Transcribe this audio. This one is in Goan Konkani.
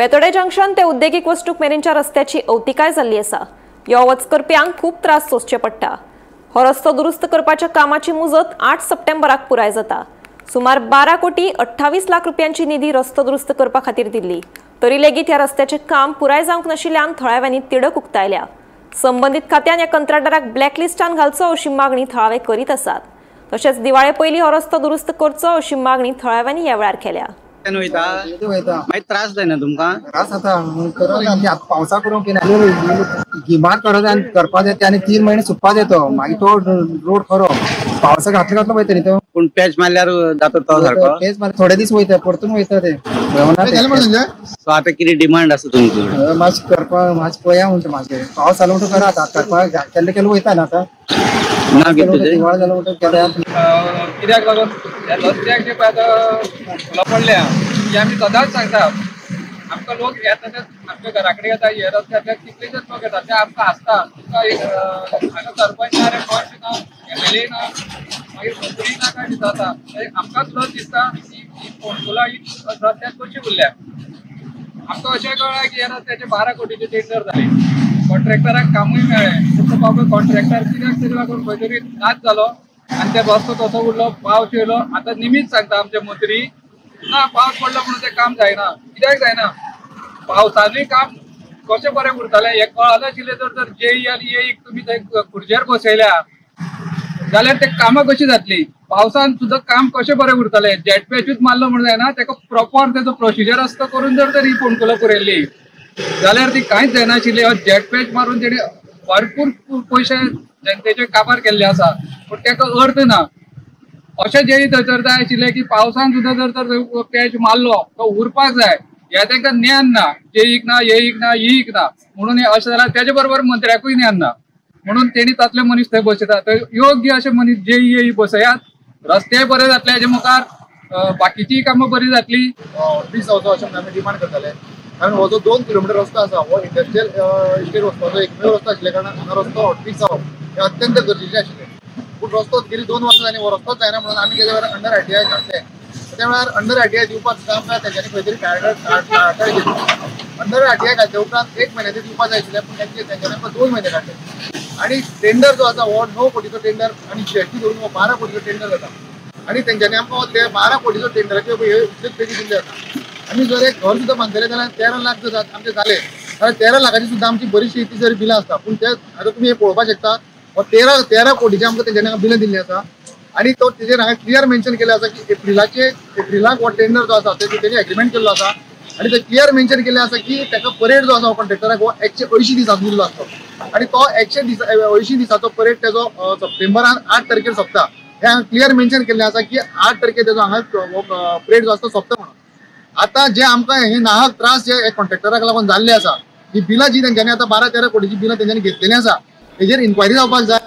बेतोडे जंक्शन ते उद्देगीक वस्तूक मेरेनच्या रस्त्याची अवतिकाय जाल्ली आसा। यो वच करप्यांक खूब त्रास सोंसचे पडटा। हो रस्तो दुरुस्त करपाच्या कामाची मुजत 8 सप्टेंबराक पुराय जाता। सुमार 12 कोटी 28 लाख रुपयांची निधी रस्तो दुरुस्त करपा खातीर दिल्ली, तरी लेगीत ह्या रस्त्याचें काम पुराय जावंक नाशिल्ल्यान थळाव्यांनी तिडक उक्तायल्या। संबंदीत खात्यान ह्या कंत्राटदाराक ब्लॅकलिस्टान घालचो अशी मागणी थळावे करीत आसात। तशेंच दिवाळे पयलीं हो रस्तो दुरुस्त करचो अशी मागणी थळाव्यांनी ह्या वेळार केल्या। मागीर त्रास जायना तुमकां? त्रास जाता, पावसा करूंक गिमात करपा जाय आनी 3 महिने सुकपा जाय तो, मागीर तो रोड खरो पावसा घातलो घातलो वयता न्ही तो, पूण पॅच मारल्यार जाता तो सारको? पॅच मारल्यार थोडे दीस वयता, परतून वयता ते। सो आतां कितें डिमांड आसा तुमची? मातशें करपा, मातशें पळया म्हणटा, मातशें पावस जालो म्हणटा करात, आतां करपा केल्लें केल्लें वयता न्ही आतां। दिवाळ जालो म्हणटा केल्या। कित्याक लागून ह्या रस्त्याक जे पळय आतां फोंडकुलां पडल्या ती आमी सदांच सांगता, आमकां लोक येता ते आमच्या घरा कडेन येता, हे रस्त्यांतल्यान कितलेशेच लोक येता ते आमकां आसता। तुमकां हांगा सरपंच ना रे, पंच ना, एमएलए ना, मागीर मंत्री ना, काय दिसता आमकांच लज दिसता ही फोंडकुलां ही रस्त्याक कशी उरल्या। आमकां अशें कळ्ळां की ह्या रस्त्याचे 12 कोटीचे टेंडर जाले, कॉन्ट्रॅक्टराक कामूय मेळ्ळें, पूण तो बाबू कॉन्ट्रॅक्टर कित्याक तरी लागून खंय तरी नाच जालो आनी ते रस्तो तसो उरलो। पावस येयलो, आतां निमीत सांगता आमचे मंत्री ना पावस पडलो म्हणून तें काम जायना। कित्याक जायना? पावसानूय काम कशें बरें उरतालें हें कळनाशिल्लें। जर जेई आनी एईक तुमी थंय खुर्चेर बसयल्या जाल्यार ते कामां कशीं जातलीं? पावसान सुद्दां काम कशें बरें उरतालें? जेट पॅचूच मारलो म्हणून जायना, ताका प्रॉपर तेजो प्रोसिजर आसता करून जर तर ही फोंडकुलां पुरयल्ली जाल्यार ती कांयच जायनाशिल्ली। जेट पॅच मारून तेणी भरपूर पयशे जनतेचे काबार केल्ले आसा, पूण ताका अर्थ ना। अशें जेई थंयसर जाय आशिल्लें की पावसान सुद्दां जर तर पॅच मारलो तो उरपाक जाय, हें तांकां ज्ञान ना, जेईक ना, एईक ना, ईक ना, म्हणून हें अशें जालां। तेजे बरोबर मंत्र्याकूय ज्ञान ना, म्हणून तेणी तातले मनीस थंय बसयता। तर योग्य अशे मनीस जेई एई बसयात, रस्तेय बरे जातले, हेजे मुखार बाकीचीय कामां बरी जातली। 20 जावचो अशें आमी डिमांड करताले, कारण हो जो 2 किलोमिटर रस्तो आसा हो इंडस्ट्रियल इस्टेट वचपाचो एकमेव रस्तो आशिल्ल्या कारणान हांगा रस्तो हॉटफिक्स जावप हें अत्यंत गरजेचें आशिल्लें। पूण रस्तो गेली 2 वर्सां जालीं हो रस्तोच जायना म्हणून आमी तेज्या वेळार अंडर आरटीआय घातले। त्या वेळार अंडर आरटीआय दिवपाक सुद्दां आमकां तेंच्यांनी खंय तरी टाळटाळ केली। अंडर आरटीआय घातल्या उपरांत 1 म्हयन्याचे दिवपाक जाय आशिल्लें, पूण तेंच्यांनी आमकां 2 म्हयने काडले। आनी टेंडर जो आसा हो 9 कोटीचो टेंडर आनी जीएसटी धरून हो 12 कोटीचो टेंडर जाता आनी तेंच्यांनी आमकां ते 12 कोटीचो टेंडराचे हे इतले पेजी दिल्ले आसा। आमी जर एक घर सुद्दां बांदतले जाल्यार 13 लाख जर आमचे जाले जाल्यार 13 लाखाची सुद्दां आमची बरीचशी ती जर बिलां आसता, पूण ते आतां तुमी हें पळोवपाक शकता हो 13 कोटीचे आमकां तेंच्यांनी बिलां दिल्लीं आसा। आनी तो तेजेर हांवें क्लियर मेन्शन केल्लें आसा की एप्रिलाक हो टेंडर जो आसा तेणी एग्रीमेंट केल्लो आसा आनी ते क्लियर मेन्शन केल्लें आसा की ताका परेड जो आसा हो कॉन्ट्रॅक्टराक हो 180 दिसांचो दिल्लो आसता आनी तो 180 दिसाचो परेड तेजो सप्टेंबरान 8 तारखेर सोंपता। हें हांवें क्लियर मेन्शन केल्लें आसा की 8 तारखेर तेजो हांगा परेड जो आसा तो सोंपता म्हणून। आतां जे आमकां हे नाहक त्रास जे कॉन्ट्रॅक्टराक लागून जाल्ले आसा, ही बिलां जी तेंच्यांनी आतां 12-13 कोटीची बिलां तेंच्यांनी घेतलेली आसा तेजेर इन्क्वायरी जावपाक जाय।